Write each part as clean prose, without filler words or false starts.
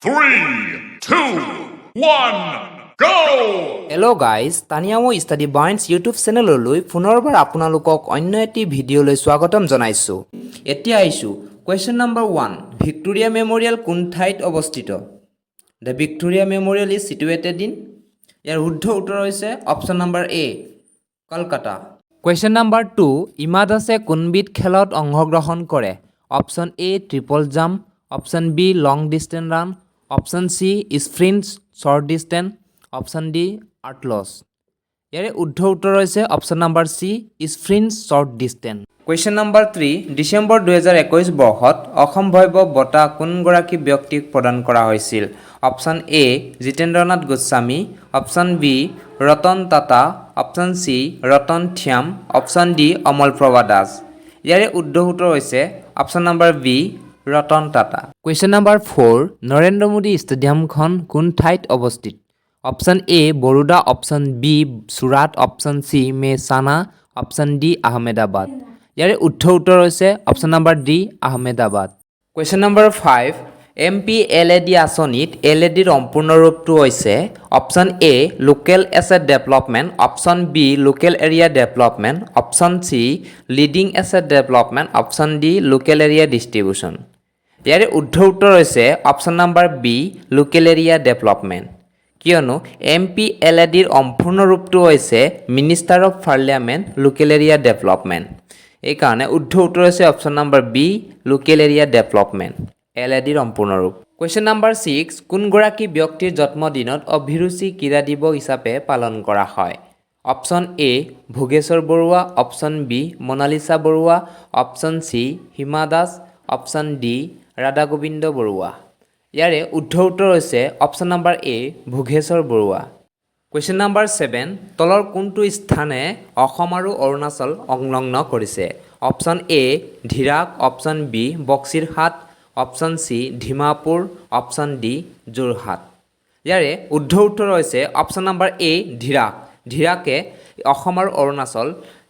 Three, two, one, go! Hello guys, তানিয়ামো study Binance YouTube চেনেললৈ পুনৰবাৰ আপোনালোকক অন্য এটি ভিডিঅ'লৈ স্বাগতম জনাইছোঁ। এতিয়া আহিছোঁ কুৱেশ্যন নম্বৰ 1। ভিক্টোৰিয়া মেম'ৰিয়েল কোন ঠাইত অৱস্থিত? The Victoria Memorial is situated in? ইয়াৰ শুদ্ধ উত্তৰ হৈছে অপশ্যন নম্বৰ এ, কলকাতা। কুৱেশ্যন নম্বৰ 2, ইমা দাসে কোনবিধ খেলত অংশগ্ৰহণ কৰে? Option A, triple jump, option B, long distance run, option C, sprint short distance, option D, hurdles। ইয়াৰে শুদ্ধ উত্তৰ হৈছে option number C, sprint short distance। Question number 3, December 2021 বৰ্ষত অসম ভৈৰৱ বঁটা কোনগৰাকী ব্যক্তিক প্ৰদান কৰা হৈছিল? Option A, Jitendranath Goswami, option B, Ratan Tata, option C, Ratan Thiyam, option D, Amal Prabha Das. ইয়াৰে শুদ্ধ উত্তৰ হৈছে option number B, Ratan Tata. Question number 4, Narendra Modi ষ্টেডিয়ামখন কোন ঠাইত অৱস্থিত? Option A, Baroda, option B, Surat, option C, Mehsana, option D, Ahmedabad. ইয়াৰে শুদ্ধ উত্তৰ হৈছে option number D, Ahmedabad. Question number 5, MPLAD আঁচনিত এল এ ডিৰ সম্পূৰ্ণ ৰূপটো হৈছে? Option A, Local Asset Development, option B, Local Area Development, option C, Leading Asset Development, option D, Local Area Distribution। ইয়াৰে শুদ্ধ উত্তৰ হৈছে option number B, Local Area Development। কিয়নো এম পি এল এ ডিৰ সম্পূৰ্ণ ৰূপটো হৈছে Minister of Parliament Local Area Development। এইকাৰণে শুদ্ধ উত্তৰ হৈছে option number B, Local Area Development, LADৰ সম্পূৰ্ণ ৰূপ। কুৱেশ্যন নম্বৰ 6, কোনগৰাকী ব্যক্তিৰ জন্মদিনত অভিৰুচি ক্ৰীড়া দিৱস হিচাপে পালন কৰা হয়? Option A, Bhogeswar Barua, option B, Monalisa Barua, option C, Hima Das, option D, Radha Gobinda Barua. ইয়াৰে শুদ্ধ উত্তৰ হৈছে option number A, Bhogeswar Barua. Question number 7, তলৰ কোনটো স্থানে অসম আৰু অৰুণাচল সংলগ্ন কৰিছে? Option A, Dirak, option B, Boxirhat, option C, Dimapur, option D, Jorhat. ইয়াৰে শুদ্ধ উত্তৰ হৈছে অপশ্যন নম্বৰ এ, ধিৰাক। ধিৰাকে অসম আৰু অৰুণাচল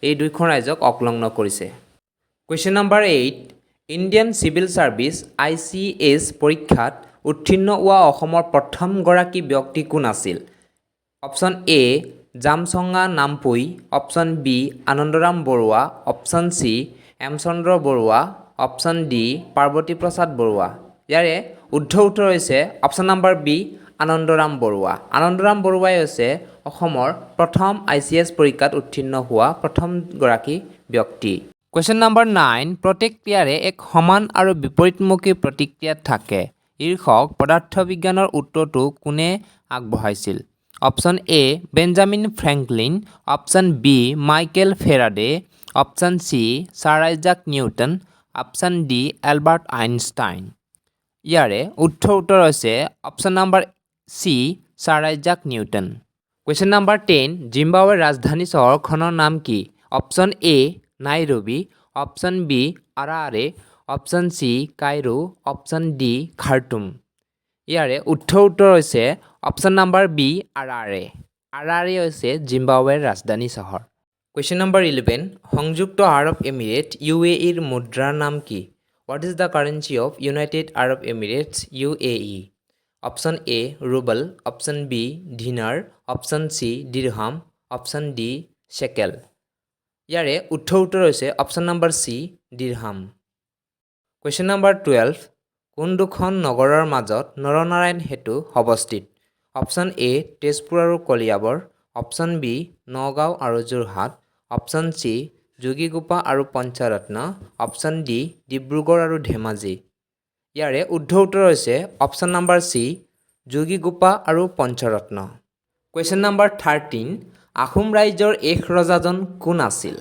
এই দুইখন ৰাজ্যক সংলগ্ন কৰিছে। Question number 8, Indian Civil Service ICS পৰীক্ষাত উত্তীৰ্ণ হোৱা অসমৰ প্ৰথমগৰাকী ব্যক্তি কোন আছিল? অপশ্যন এ, জামচংগা নামপুই, option B, Anandaram Barua, option C, Hemchandra Barua, option D, Parvati Prasad Barua. ইয়াৰে শুদ্ধ উত্তৰ হৈছে option number B, Anandaram Barua. Anandaram বৰুৱাই হৈছে অসমৰ প্ৰথম আইচিএছ পৰীক্ষাত উত্তীৰ্ণ হোৱা প্ৰথমগৰাকী ব্যক্তি। কুৱেশ্যন নম্বৰ 9, প্ৰত্যেক ক্ৰিয়াৰে এক সমান আৰু বিপৰীতমুখী প্ৰতিক্ৰিয়া থাকে শীৰ্ষক পদাৰ্থ বিজ্ঞানৰ উত্তৰটো কোনে আগবঢ়াইছিল? Option A, Benjamin Franklin, option B, Michael Faraday, option C, sir Isaac Newton, option D, Albert Einstein. ইয়াৰে শুদ্ধ উত্তৰ হৈছে option number C, sir Isaac Newton. Question number 10, জিম্বাবৱেৰ ৰাজধানী চহৰখনৰ নাম কি? Option A, Nairobi, option B, Harare, option C, Cairo, option D, Khartoum. ইয়াৰে শুদ্ধ উত্তৰ হৈছে option number B, Harare. Harare হৈছে জিম্বাবৱেৰ ৰাজধানী চহৰ। কুৱেশ্যন নম্বৰ 11, সংযুক্ত আৰৱ এমিৰেট, ইউএইৰ মুদ্ৰাৰ নাম কি? What is the currency of United Arab Emirates, UAE? Option A, rouble, option B, dinar, option C, dirham, option D, shekel। ইয়াৰে শুদ্ধ উত্তৰ হৈছে option number C, dirham. Question number 12, কোন দুখন নগৰৰ মাজত নৰনাৰায়ণ সেতু অৱস্থিত? অপশ্যন এ, তেজপুৰ আৰু কলিয়াবৰ, অপশ্যন বি, নগাঁও আৰু যোৰহাট, অপশ্যন চি, যোগীঘোপা আৰু পঞ্চৰত্ন, অপশ্যন ডি, ডিব্ৰুগড় আৰু ধেমাজি। ইয়াৰে শুদ্ধ উত্তৰ হৈছে অপশ্যন নম্বৰ চি, যোগীঘোপা আৰু পঞ্চৰত্ন। কুৱেশ্যন নম্বৰ 13, আহোম ৰাজ্যৰ শেষ ৰজাজন কোন আছিল?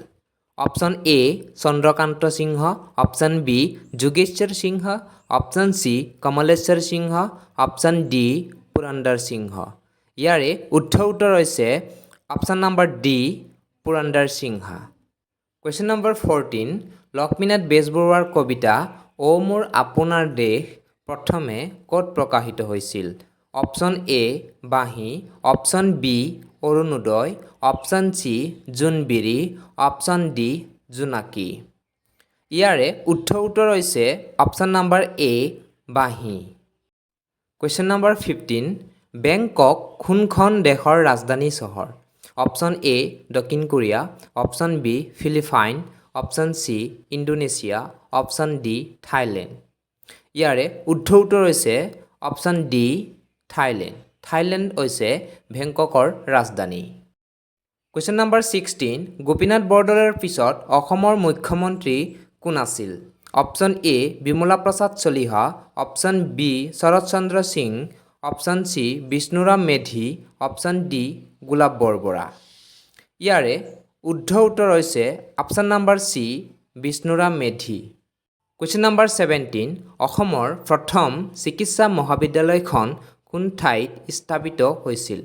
Option A, Chandrakant Singh, option B, Jogeswar Singh, option C, Kamaleswar Singh, option D, Purandar সিংহ। ইয়াৰে শুদ্ধ উত্তৰ হৈছে অপশ্যন নম্বৰ ডি, পুৰন্দৰ সিংহ। কুৱেশ্যন নম্বৰ 14, লক্ষ্মীনাথ বেজবৰুৱাৰ কবিতা অ' মোৰ আপোনাৰ দেশ প্ৰথমে ক'ত প্ৰকাশিত হৈছিল? অপশ্যন এ, বাঁহী, option B, Orunodoi, option C, Jonbiri, option D, জোনাকী। ইয়াৰে শুদ্ধ উত্তৰ হৈছে অপশ্যন নম্বৰ এ, বাঁহী। Question number 15, Bangkok কোনখন দেশৰ ৰাজধানী চহৰ? অপশ্যন এ দক্ষিণ Korea, option B Philippine, option C Indonesia, option D Thailand. ইয়াৰে শুদ্ধ উত্তৰ হৈছে অপশ্যন ডি থাইলেণ্ড। থাইলেণ্ড হৈছে বেংককৰ ৰাজধানী। Question number 16, Gopinath বৰদলৈৰ পিছত অসমৰ মুখ্যমন্ত্ৰী কোন আছিল? Option A Bimala Prasad Chaliha, option B Sarat Chandra Singh, option C Bishnuram Medhi, option D Golap Borbarua. ইয়াৰে শুদ্ধ উত্তৰ হৈছে option number C Bishnuram Medhi. Question number 17, অসমৰ প্ৰথম চিকিৎসা মহাবিদ্যালয়খন কোন ঠাইত স্থাপিত হৈছিল?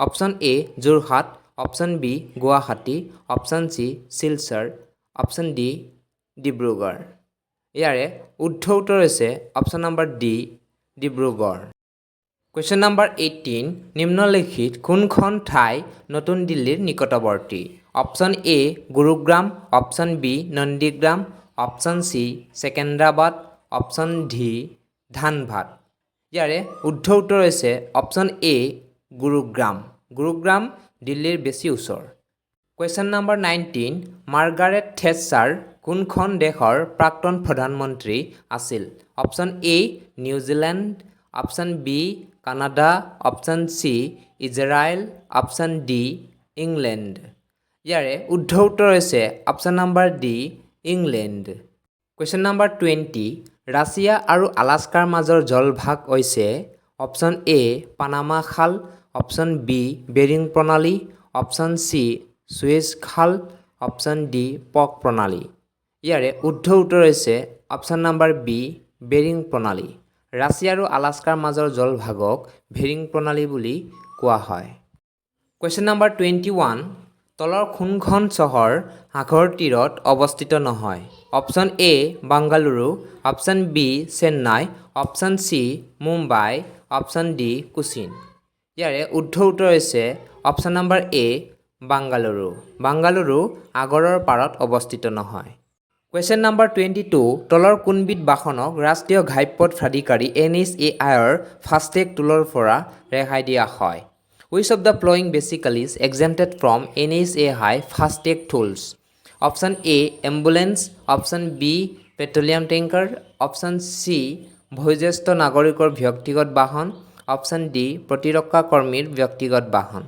Option A Jorhat, option B Guwahati, option C Silchar, option D Dibrugarh. ইয়াৰে শুদ্ধ উত্তৰ হৈছে option number D Dibrugarh. Question number 18, নিম্নলিখিত কোনখন ঠাই নতুন দিল্লীৰ নিকটৱৰ্তী? Option A Gurugram, option B Nandigram, option C Secunderabad, option D Dhanbad. ইয়াৰে শুদ্ধ উত্তৰ হৈছে অপশ্যন এ গুৰুগ্ৰাম। গুৰুগ্ৰাম দিল্লীৰ বেছি ওচৰ। কুৱেশ্যন নম্বৰ 19, মাৰ্গাৰেট থেচ্চাৰ কোনখন দেশৰ প্ৰাক্তন প্ৰধানমন্ত্ৰী আছিল? Option A New Zealand, option B Canada, option C Israel, option D England. ইয়াৰে শুদ্ধ উত্তৰ হৈছে option number D England. Question number 20, Russia আৰু আলাস্কাৰ মাজৰ জলভাগ হৈছে? অপশ্যন এ পানামা খাল, অপশ্যন বি বেৰিং প্ৰণালী, অপশ্যন চি চুৱেজ খাল, অপশ্যন ডি পক প্ৰণালী। ইয়াৰে শুদ্ধ উত্তৰ হৈছে অপশ্যন নাম্বাৰ বি বেৰিং প্ৰণালী। ৰাছিয়া আৰু আলাস্কাৰ মাজৰ জলভাগক বেৰিং প্ৰণালী বুলি কোৱা হয়। কুৱেশ্যন নাম্বাৰ 21, তলৰ কোনখন চহৰ সাগৰ তীৰত অৱস্থিত নহয়? Option A Bengaluru, option B Chennai, option C Mumbai, option D Cochin. ইয়াৰে শুদ্ধ উত্তৰ হৈছে অপশ্যন নম্বৰ এ বাংগালুৰু। বাংগালুৰু সাগৰৰ পাৰত অৱস্থিত নহয়। কুৱেশ্যন নাম্বাৰ 22, তলৰ কোনবিধ বাহনক ৰাষ্ট্ৰীয় ঘাইপথ প্ৰাধিকাৰী এনএইচএআইৰ ফাষ্টেগ টোলৰ পৰা ৰেহাই দিয়া হয়? Which of the following vehicle is exempted from NHAI FASTag tolls? Option A ambulance, option B petroleum tanker, option C বয়োজ্যেষ্ঠ নাগৰিকৰ ব্যক্তিগত বাহন, অপশ্যন ডি প্ৰতিৰক্ষা কৰ্মীৰ ব্যক্তিগত বাহন।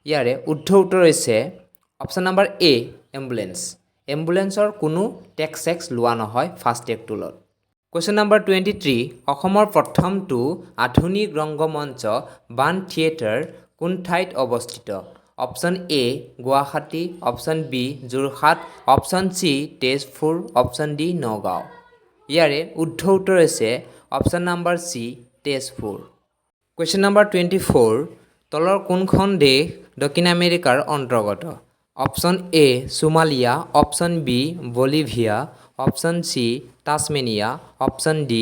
ইয়াৰে শুদ্ধ উত্তৰ হৈছে অপশ্যন নম্বৰ এ এম্বুলেন্স। এম্বুলেন্সৰ কোনো টেক্স চেক্স লোৱা নহয় ফাষ্টেগ টোলত। কুৱেশ্যন নম্বৰ 23, অসমৰ প্ৰথমটো আধুনিক ৰংগমঞ্চ বাণ থিয়েটাৰ কোন ঠাইত অৱস্থিত? Option A Guwahati, option B Jorhat, option C Tezpur, option D Nagaon. ইয়াৰে শুদ্ধ উত্তৰ হৈছে option number C Tezpur. Question number 24, তলৰ কোনখন দেশ দক্ষিণ আমেৰিকাৰ অন্তৰ্গত? Option A Somalia, option B Bolivia, option C Tasmania, option D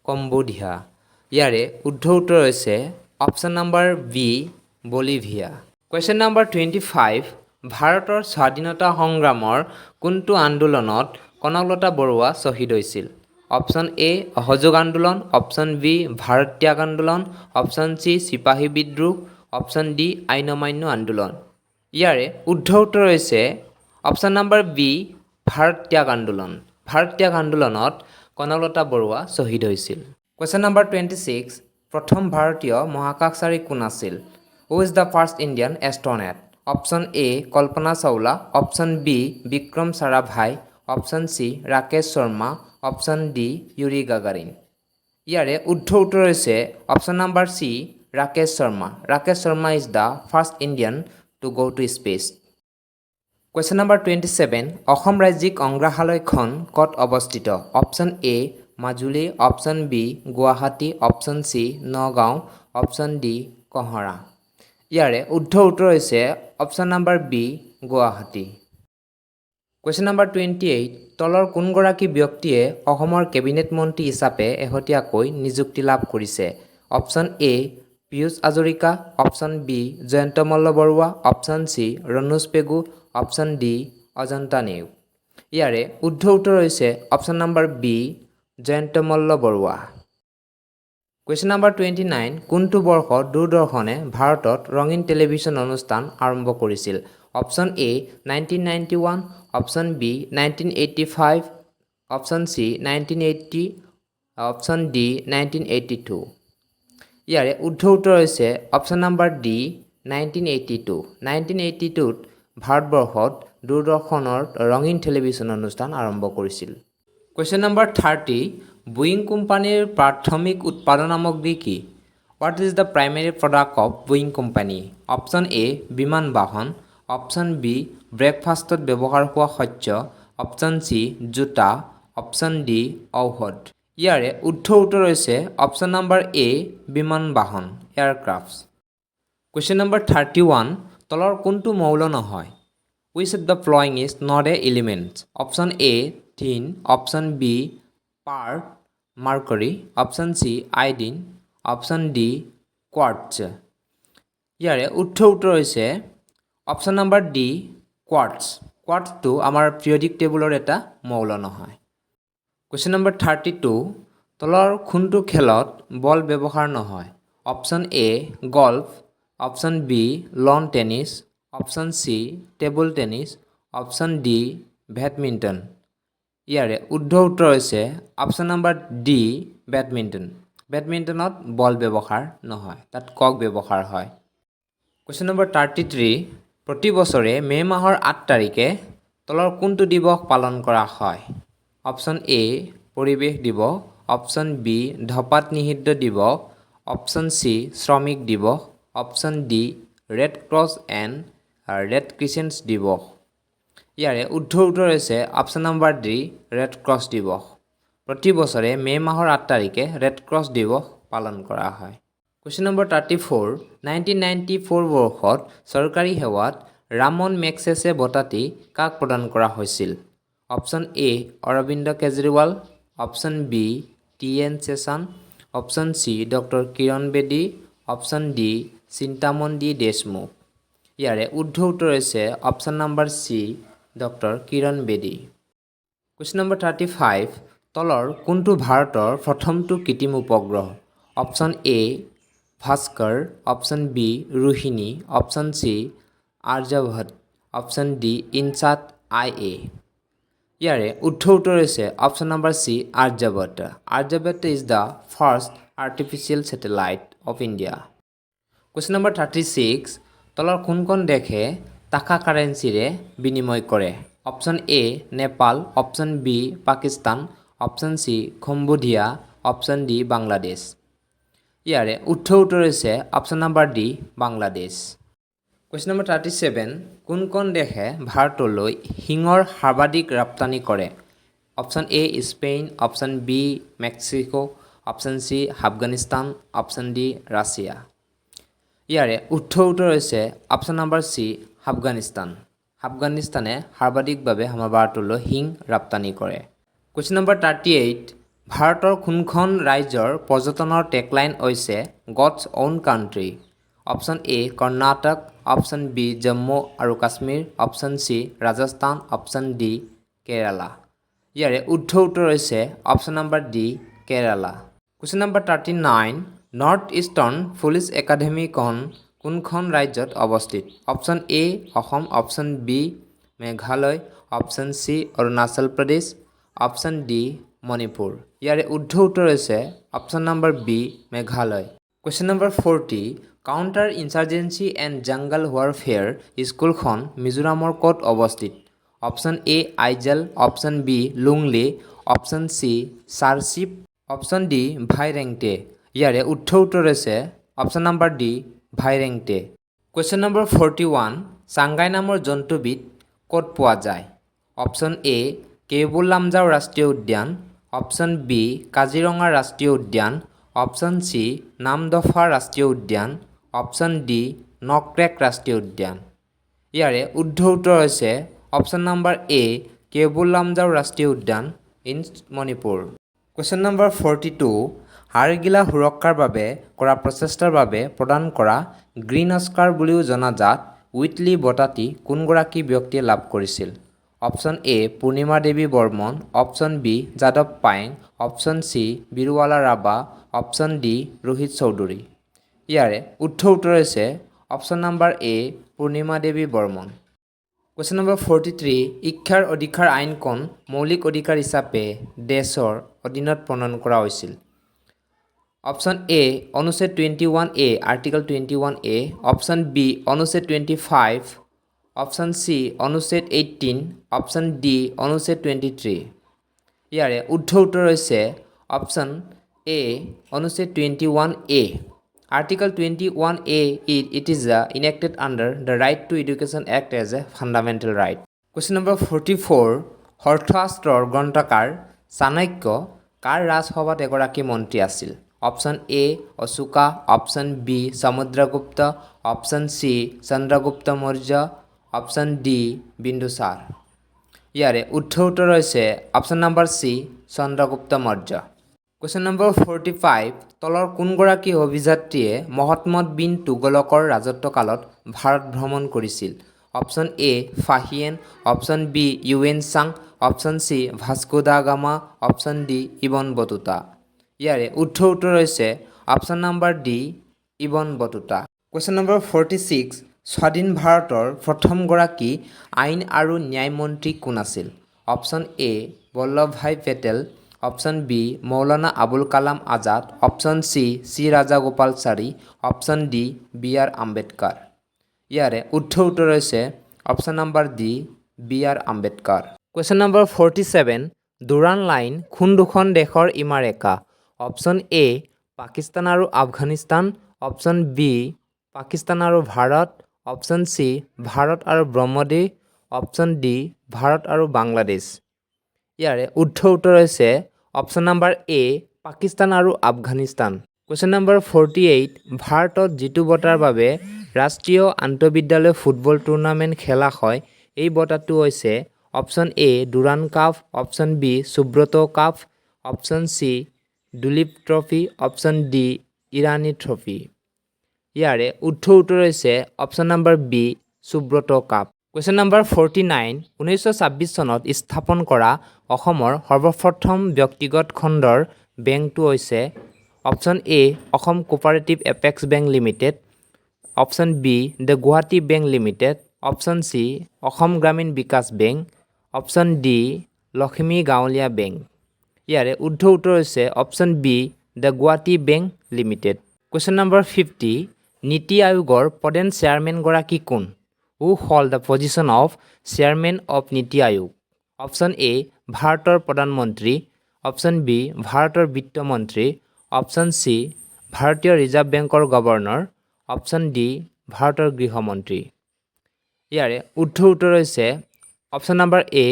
Cambodia. ইয়াৰে শুদ্ধ উত্তৰ হৈছে option number B Bolivia. Question number 25, ভাৰতৰ স্বাধীনতা সংগ্ৰামৰ কোনটো আন্দোলনত কনকলতা বৰুৱা শ্বহীদ হৈছিল? অপশ্যন এ অসহযোগ আন্দোলন, অপশ্যন বি ভাৰত ত্যাগ আন্দোলন, অপশ্যন চি চিপাহী বিদ্ৰোহ, অপশ্যন ডি আইন অমান্য আন্দোলন। ইয়াৰে শুদ্ধ উত্তৰ হৈছে অপশ্যন নম্বৰ বি ভাৰত ত্যাগ আন্দোলন। ভাৰত ত্যাগ আন্দোলনত কনকলতা বৰুৱা শ্বহীদ হৈছিল। কুৱেশ্যন নম্বৰ 26, প্ৰথম ভাৰতীয় মহাকাশচাৰী কোন আছিল? Who is the first Indian astronaut? Option A Kalpana Chawla, option B Vikram Sarabhai, option C Rakesh Sharma, option D Yuri Gagarin. ইয়াৰে শুদ্ধ উত্তৰ হৈছে option number C Rakesh Sharma. Rakesh Sharma is the first Indian to go to space. Question number 27, Assam ৰাজ্যিক সংগ্ৰহালয়খন ক'ত অৱস্থিত? Option A Majuli, option B Guwahati, option C Nagaon, option D Kohora. ইয়াৰে শুদ্ধ উত্তৰ হৈছে option number B Guwahati. Question number 28, তলৰ কোনগৰাকী ব্যক্তিয়ে অসমৰ কেবিনেট মন্ত্ৰী হিচাপে শেহতীয়াকৈ নিযুক্তি লাভ কৰিছে? Option A Piyush Hazarika, option B Jayanta Malla Barua, option C Ranoj Pegu, option D Ajanta Neog. ইয়াৰে শুদ্ধ উত্তৰ হৈছে option number B Jayanta Malla Baruah. Question number 29, কোনটো বৰ্ষত দূৰদৰ্শনে ভাৰতত ৰঙীন টেলিভিছন অনুষ্ঠান আৰম্ভ কৰিছিল? Option A, 1991, option B, 1985, option C, 1980, option D, 1982। ইয়াৰে শুদ্ধ উত্তৰ হৈছে option number D, 1982। 1982ত ভাৰতবৰ্ষত দূৰদৰ্শনৰ ৰঙীন টেলিভিছন অনুষ্ঠান আৰম্ভ কৰিছিল। কুৱেশ্যন নম্বৰ 30, বোয়িং কোম্পানীৰ প্ৰাথমিক উৎপাদন সামগ্ৰী কি? What is the primary product of Boeing company? Option A, বিমান বাহন, অপশ্যন বি, ব্ৰেকফাষ্টত ব্যৱহাৰ হোৱা শস্য, অপশ্যন চি, জোতা, অপশ্যন ডি, ঔষধ। ইয়াৰে শুদ্ধ উত্তৰ হৈছে অপশ্যন নম্বৰ এ, বিমান বাহন, এয়াৰক্ৰাফ্টছ। কুৱেশ্যন নম্বৰ 31, তলৰ কোনটো মৌল নহয়? Which of the following is not a element? Option A, tin, option B, mercury, option C, iodine, option D, quartz। ইয়াৰে শুদ্ধ উত্তৰ হৈছে অপশ্যন নম্বৰ ডি, কোৱাৰ্টছ। কোৱাৰ্টছটো আমাৰ পিৰিয়ডিক টেবুলৰ এটা মৌল নহয়। কুৱেশ্যন নম্বৰ 32, তলৰ কোনটো খেলত বল ব্যৱহাৰ নহয়? Option A, golf, option B, lawn tennis, option C, table tennis, option D, badminton। ইয়াৰে শুদ্ধ উত্তৰ হৈছে অপশ্যন নম্বৰ ডি, বেডমিণ্টন। বেডমিণ্টনত বল ব্যৱহাৰ নহয়, তাত কক ব্যৱহাৰ হয়। কুৱেশ্যন নম্বৰ 33, প্ৰতি বছৰে মে' মাহৰ 8 তাৰিখে তলৰ কোনটো দিৱস পালন কৰা হয়? অপশ্যন এ, পৰিৱেশ দিৱস, অপশ্যন বি, ধপাত নিষিদ্ধ দিৱস, অপশ্যন চি, শ্ৰমিক দিৱস, option D, Red Cross and Red Crescent দিৱস। ইয়াৰে শুদ্ধ উত্তৰ হৈছে option number D, Red Cross দিৱস। প্ৰতি বছৰে মে' মাহৰ 8 তাৰিখে ৰেড ক্ৰছ দিৱস পালন কৰা হয়। Question number 34, 1994 বৰ্ষত চৰকাৰী সেৱাত ৰামন মেগছেছে বঁটাটি কাক প্ৰদান কৰা হৈছিল? Option A, Arvind Kejriwal, option B, T N Seshan, option C, doctor Kiran Bedi, option D, Chintaman D Deshmukh. ইয়াৰে শুদ্ধ উত্তৰ হৈছে option number C, doctor Kiran Bedi. Question number 35, তলৰ কোনটো ভাৰতৰ প্ৰথমটো কৃত্ৰিম উপগ্ৰহ? Option A, Bhaskar, option B, Rohini, option C, Aryabhata, option D, INSAT IA। ইয়াৰে শুদ্ধ উত্তৰ হৈছে option number C, Aryabhata. Aryabhata is the first artificial satellite of India. Question number 36, তলৰ কোনখন দেশে টাকা কাৰেঞ্চিৰে বিনিময় কৰে? Option A, Nepal, option B, Pakistan, option C, Cambodia, option D, Bangladesh. ইয়াৰে শুদ্ধ উত্তৰ হৈছে option number D, Bangladesh. Question number 37, কোনখন দেশে ভাৰতলৈ শিঙৰ সৰ্বাধিক ৰপ্তানি কৰে? Option A, Spain, option B, Mexico, option C, Afghanistan, option D, Russia. ইয়াৰে শুদ্ধ উত্তৰ হৈছে অপশ্যন নম্বৰ চি, আফগানিস্তান। আফগানিস্তানে সৰ্বাধিকভাৱে আমাৰ ভাৰতলৈ শিং ৰপ্তানি কৰে। কুৱেশ্যন নম্বৰ 38, ভাৰতৰ কোনখন ৰাজ্যৰ পৰ্যটনৰ টেগলাইন হৈছে God's own country? Option A, Karnataka, option B, Jammu আৰু Kashmir, option C, Rajasthan, option D, Kerala. ইয়াৰে শুদ্ধ উত্তৰ হৈছে option number D, Kerala. Question number 39, North Eastern Police একাডেমীখন কোনখন ৰাজ্যত অৱস্থিত? Option A, Assam, option B, Meghalaya, option C, Arunachal Pradesh, option D, Manipur. ইয়াৰে শুদ্ধ উত্তৰ হৈছে option number B, Meghalaya. Question number 40, Counter Insurgency and Jungle Warfare স্কুলখন মিজোৰামৰ ক'ত অৱস্থিত? Option A, Aizawl, option B, Lunglei, option C, Serchhip, option D, Vairengte. ইয়াৰে শুদ্ধ উত্তৰ হৈছে option number D, Vairengte. Question number 41, Sangai নামৰ জন্তুবিধ ক'ত পোৱা যায়? অপশ্যন এ, কেইবুল লামজাও ৰাষ্ট্ৰীয় উদ্যান, অপশ্যন বি, কাজিৰঙা ৰাষ্ট্ৰীয় উদ্যান, অপশ্যন চি, নামদফা ৰাষ্ট্ৰীয় উদ্যান, অপশ্যন ডি, নকৰেক ৰাষ্ট্ৰীয় উদ্যান। ইয়াৰে শুদ্ধ উত্তৰ হৈছে অপশ্যন নম্বৰ এ, কেইবুল লামজাও ৰাষ্ট্ৰীয় উদ্যান in Manipur. Question number 42, হাড়গিলা সুৰক্ষাৰ বাবে কৰা প্ৰচেষ্টাৰ বাবে প্ৰদান কৰা গ্ৰীণ অস্কাৰ বুলিও জনাজাত হুইটলি বঁটাটি কোনগৰাকী ব্যক্তিয়ে লাভ কৰিছিল? Option A Purnima Devi Barman, option B Jadav Payeng, option C Birubala Rabha, option D Rohit Choudhury. ইয়াৰে শুদ্ধ উত্তৰ হৈছে অপশ্যন নাম্বাৰ এ পূৰ্ণিমা দেৱী বৰ্মন। কুৱেশ্যন নম্বৰ 43, শিক্ষাৰ অধিকাৰ আইনখন মৌলিক অধিকাৰ হিচাপে ডেছৰ অধীনত প্ৰণয়ন কৰা হৈছিল? অপশ্যন এ অনুচ্ছেদ 21A, Article 21A, option B অনুচ্ছেদ 25, অপশ্যন চি অনুচ্ছেদ 18, অপশ্যন ডি অনুচ্ছেদ 23। ইয়াৰে শুদ্ধ উত্তৰ হৈছে অপশ্যন এ অনুচ্ছেদ 21A। Article 21A, it is enacted under the Right to Education Act as a fundamental right. Question number 44, অৰ্থশাস্ত্ৰৰ গ্ৰন্থকাৰ Chanakya কাৰ ৰাজসভাত এগৰাকী মন্ত্ৰী আছিল? Option A Ashoka, option B Samudragupta, option C Chandragupta Maurya, option D Bindusara. ইয়াৰে শুদ্ধ উত্তৰ হৈছে option number C Chandragupta Maurya. Question number 45, তলৰ কোনগৰাকী অভিযাত্ৰীয়ে Mohammad bin তুগলকৰ ৰাজত্বকালত ভাৰত ভ্ৰমণ কৰিছিল? Option A Fahien, option B Hiuen Tsang, option C Vasco da Gama, option D Ibn Battuta. ইয়াৰে শুদ্ধ উত্তৰ হৈছে option number D Ibn Battuta. Question number 46, স্বাধীন ভাৰতৰ প্ৰথমগৰাকী আইন আৰু ন্যায় মন্ত্ৰী কোন আছিল? Option A Vallabhbhai Patel, option B Maulana Abul Kalam Azad, option C C Rajagopalachari, option D B R Ambedkar. ইয়াৰে শুদ্ধ উত্তৰ হৈছে option number D B R Ambedkar. Question number 47, Durand line কোন দুখন দেশৰ সীমাৰেখা? অপশ্যন এ পাকিস্তান আৰু Afghanistan, option B Pakistan আৰু Bharat, option C Bharat আৰু ব্ৰহ্মদেশ, অপশ্যন ডি ভাৰত আৰু বাংলাদেশ। ইয়াৰে শুদ্ধ উত্তৰ হৈছে অপশ্যন নাম্বাৰ এ পাকিস্তান আৰু আফগানিস্তান। কুৱেশ্যন নম্বৰ 48, ভাৰতত যিটো বঁটাৰ বাবে ৰাষ্ট্ৰীয় আন্তঃবিদ্যালয় ফুটবল টুৰ্ণামেণ্ট খেলা হয়, এই বঁটাটো হৈছে? Option A Durand cup, option B Subrata cup, option C Duleep trophy, option D Irani trophy. ইয়াৰে শুদ্ধ উত্তৰ হৈছে option number B Subroto cup. Question number 49, 1926 চনত স্থাপন কৰা অসমৰ সৰ্বপ্ৰথম ব্যক্তিগত খণ্ডৰ বেংকটো হৈছে? Option A Assam cooperative apex bank limited, option B the Guwahati bank limited, option C Assam Gramin Bikash bank, option D Lakshmi গাঁৱলীয়া বেংক। ইয়াৰে শুদ্ধ উত্তৰ হৈছে option B the Guwahati bank limited. Question number 50, নীতি আয়োগৰ প্ৰধান চেয়াৰমেনগৰাকী কোন? Who hold the position of Chairman of NITI Aayog? Option A ভাৰতৰ প্ৰধানমন্ত্ৰী, অপশ্যন বি ভাৰতৰ বিত্তমন্ত্ৰী, অপশ্যন চি ভাৰতীয় ৰিজাৰ্ভ বেংকৰ গভৰ্ণৰ, অপশ্যন ডি ভাৰতৰ গৃহমন্ত্ৰী। ইয়াৰে শুদ্ধ উত্তৰ হৈছে অপশ্যন নম্বৰ এ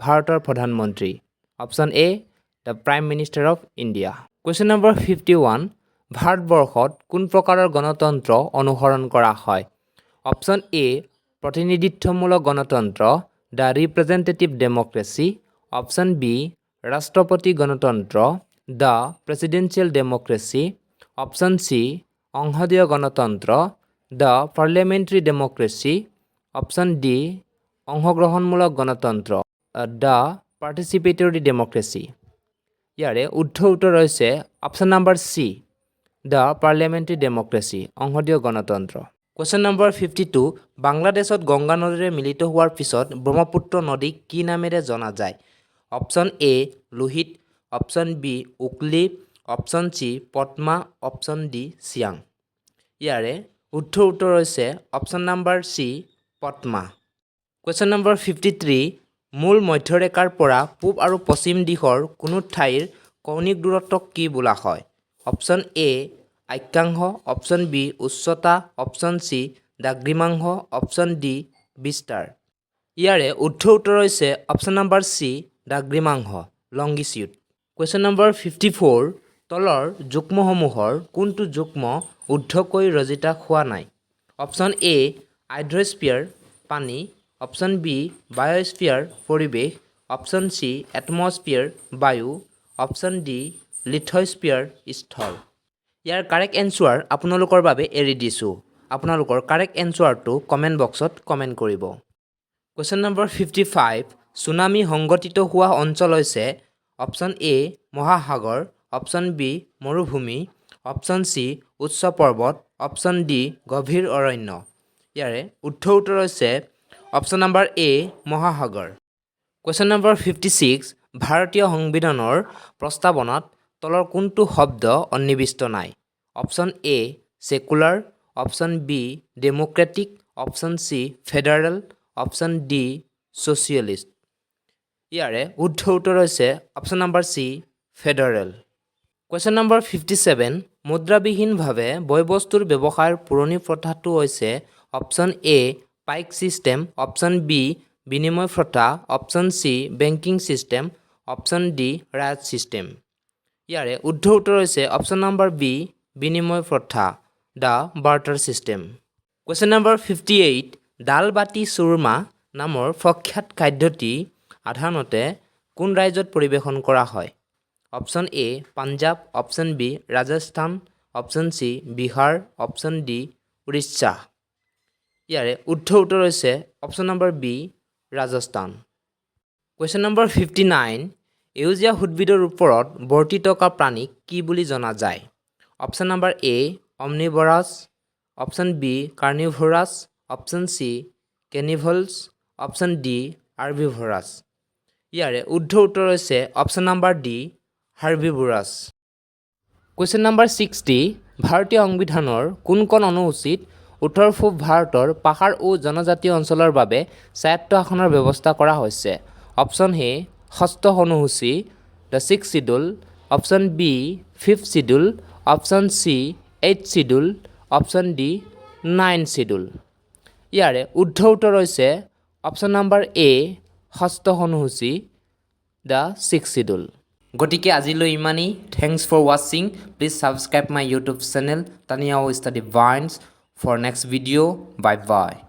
ভাৰতৰ প্ৰধানমন্ত্ৰী, option A, the Prime Minister of India. Question number 51, ভাৰতবৰ্ষত কোন প্ৰকাৰৰ গণতন্ত্ৰ অনুসৰণ কৰা হয়? অপশ্যন এ প্ৰতিনিধিত্বমূলক গণতন্ত্ৰ, the representative democracy, option B ৰাষ্ট্ৰপতি গণতন্ত্ৰ, the presidential democracy, option C সংসদীয় গণতন্ত্ৰ, the parliamentary democracy, option D অংশগ্ৰহণমূলক গণতন্ত্ৰ, the participatory democracy. ইয়াৰে শুদ্ধ উত্তৰ হৈছে option number C, the parliamentary democracy, সংসদীয় গণতন্ত্ৰ। কুৱেশ্যন নম্বৰ 52, বাংলাদেশত গংগা নদীৰে মিলিত হোৱাৰ পিছত ব্ৰহ্মপুত্ৰ নদীক কি নামেৰে জনা যায়? Option A Lohit, option B Hooghly, option C Padma, option D Siang. ইয়াৰে শুদ্ধ উত্তৰ হৈছে option number C Padma. Question number 53, মূল মধ্যৰেখাৰ পৰা পূব আৰু পশ্চিম দিশৰ কোনো ঠাইৰ কৌণিক দূৰত্বক কি বোলা হয়? অপশ্যন এ অক্ষাংশ, অপশ্যন বি উচ্চতা, অপশ্যন চি দ্ৰাঘিমাংশ, অপশ্যন ডি বিস্তাৰ। ইয়াৰে শুদ্ধ উত্তৰ হৈছে অপশ্যন নম্বৰ চি দ্ৰাঘিমাংশ, লংগিচিউড। কুৱেশ্যন নম্বৰ 54, তলৰ যুগ্মসমূহৰ কোনটো যুগ্ম শুদ্ধকৈ ৰচিত হোৱা নাই? অপশ্যন এ হাইড্ৰস্ফিয়াৰ পানী, অপশ্যন বি বায়'স্ফিয়াৰ পৰিৱেশ, অপশ্যন চি এটমস্ফিয়াৰ বায়ু, অপশ্যন ডি লিথস্ফিয়াৰ স্থল। ইয়াৰ কাৰেক্ট এনচাৰ আপোনালোকৰ বাবে এৰি দিছোঁ। আপোনালোকৰ কাৰেক্ট এনচাৰটো কমেণ্ট বক্সত কমেণ্ট কৰিব। Question number 55. ছুনামি সংঘটিত হোৱা অঞ্চল হৈছে অপশ্যন এ মহাসাগৰ, অপশ্যন বি মৰুভূমি, অপশ্যন চি উচ্চ পৰ্বত, অপশ্যন ডি গভীৰ অৰণ্য। ইয়াৰে শুদ্ধ উত্তৰ হৈছে অপশ্যন নম্বৰ এ মহাসাগৰ। কুৱেশ্যন নম্বৰ 56, ভাৰতীয় সংবিধানৰ প্ৰস্তাৱনাত তলৰ কোনটো শব্দ সন্নিৱিষ্ট নাই? Option A secular, option B democratic, option C federal, option D socialist. ইয়াৰে শুদ্ধ উত্তৰ হৈছে option number C federal. Question number 57, মুদ্ৰাবিহীনভাৱে বয়-বস্তুৰ ব্যৱসায়ৰ পুৰণি প্ৰথাটো হৈছে option A Paik system, option B বিনিময় প্ৰথা, option C banking system, option D ryot system. ইয়াৰে শুদ্ধ উত্তৰ হৈছে অপশ্যন নম্বৰ বি বিনিময় প্ৰথা, the barter system. Question number 58, dal বাটি চুৰমা নামৰ প্ৰখ্যাত খাদ্যটি সাধাৰণতে কোন ৰাজ্যত পৰিৱেশন কৰা হয়? Option A Punjab, option B Rajasthan, option C Bihar, option D Orissa. ইয়াৰে শুদ্ধ উত্তৰ হৈছে option number B Rajasthan. Question number 59, সেউজীয়া উদ্ভিদৰ ওপৰত বৰ্তি থকা প্ৰাণীক কি বুলি জনা যায়? Option number A omnivorous, option B carnivorous, option C cannibals, option D herbivorous. ইয়াৰে শুদ্ধ উত্তৰ হৈছে option number D herbivorous. Question number 60, ভাৰতীয় সংবিধানৰ কোনখন অনুসূচীত উত্তৰ পূব ভাৰতৰ পাহাৰ ও জনজাতীয় অঞ্চলৰ বাবে স্বায়ত্ত শাসনৰ ব্যৱস্থা কৰা হৈছে? অপশ্যন এ ষষ্ঠ অনুসূচী, the sixth schedule, option B fifth schedule, option C eighth schedule, option D nine schedule. ইয়াৰে শুদ্ধ উত্তৰ হৈছে অপশ্যন নম্বৰ এ ষষ্ঠ অনুসূচী, the sixth schedule. গতিকে আজিলৈ ইমানেই। Thanks for watching. Please subscribe my YouTube channel Taniya Study Vines for next video. Bye bye.